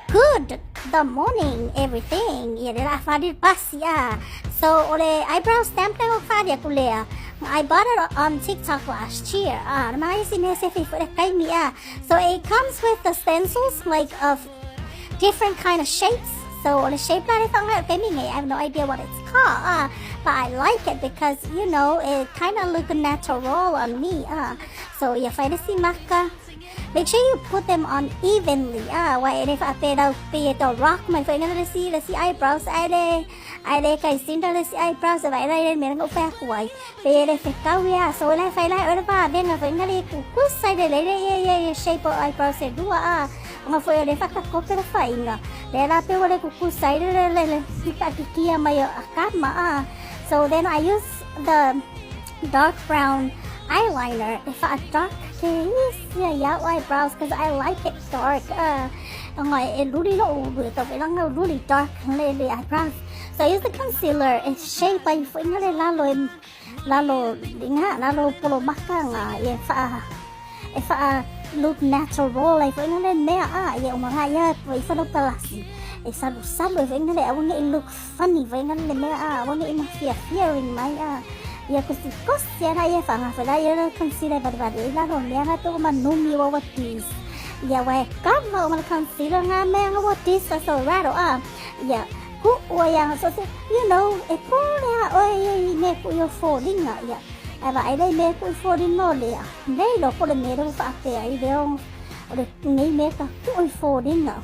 Good the morning everything ia le la fadi pasi a. So o le eyebrow stamp le fadi aku lea. I bought it on TikTok last year. Ah, na mga si me se fi le kai mi a. So it comes with the stencils like of different kind of shapes. So o le shape la le fanga kai mi ngai. I have no idea what it's called. Ah, but I like it because it kind of look natural on me. Ah, so ia fai le si maka. Make sure you put them on evenly. Ah, why ele fa pe dau pe to rock mai fa ngana si le si eyebrows ai le ai le kai sin le si eyebrows vai lai le me ngo fa kuai. Pe le fe kau ya so le fa lai ora ba be nga fa ngale ku ku sai le le ye ye ye shape of eyebrows e dua ah. Nga fa le fa ka ko pe fa inga. Le la pe le ku ku sai le le le ka ki mai akama ah. So then I use the dark brown eyeliner. If I dark yeah, eyebrows because I like it dark. Ngoài really really dark le eyebrows. So I use the concealer. It's shaped by lalo lalo nga lalo polo maka nga e fa e fa look natural like foi ngale mea a ye o nga ya foi fa no palasi e salu salu foi ngale a wangi look funny foi ngale mea a wangi ma fia fearing mai a ia ko si ko si ana ia fa nga fa la ia concealer ba ba la no mea nga to ma numi wa what is ia wa ka ma ma concealer nga mea nga what is so raro a ia ku o ia so e po le a o e me ku yo fo linga ia e va ai me ku fo linga le a nei lo po le me ro fa te ai le o le nei me ka ku fo linga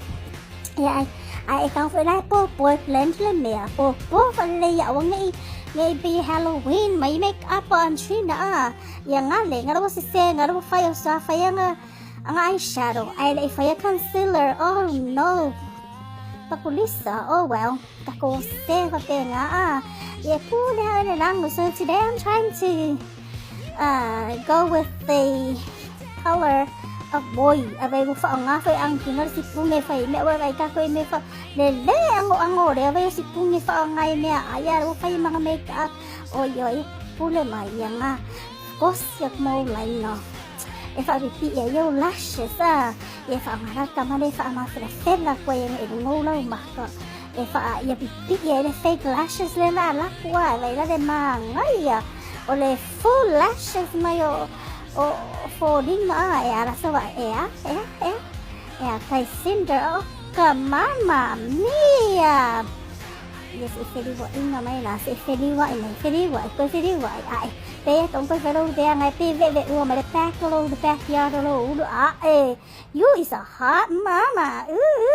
ia ai ai ka fo lai po po blend le me a po po fa le ia wa ngai maybe Halloween mai make up on Trina a ia nga le nga ro se se nga ro fa yo sa fa ya nga ang eyeshadow ai le fa ya concealer. Oh no, pakulisa. Oh well, kako se fa te nga a ye pu le le lang. So today I'm trying to go with the color of boy ave bu fa nga fa ang kingar si punge fa me wa ai ka ko me fa le le ango ango le ave si punge fa ngai me aya bu fa mga make up oi oi pule mai ya nga kosyak mo lai no e fa pi ya yo lashes a e fa nga ka ma le fa ma fa fela ko ye e ngo lo ma ka e fa ya pi pi ya le fake lashes le la la kwa le la le ma ngai ya o le full lashes mai o o folding a e ara so e a e a e e a kai cinder. O ka mama mia, yes, e feliwa inga mai la se feliwa e mai feliwa e ko feliwa ai pe tong ko felo de ngai pe ve ve u ma le pack lo the backyard lo u a e. You is a hot mama. Ooh.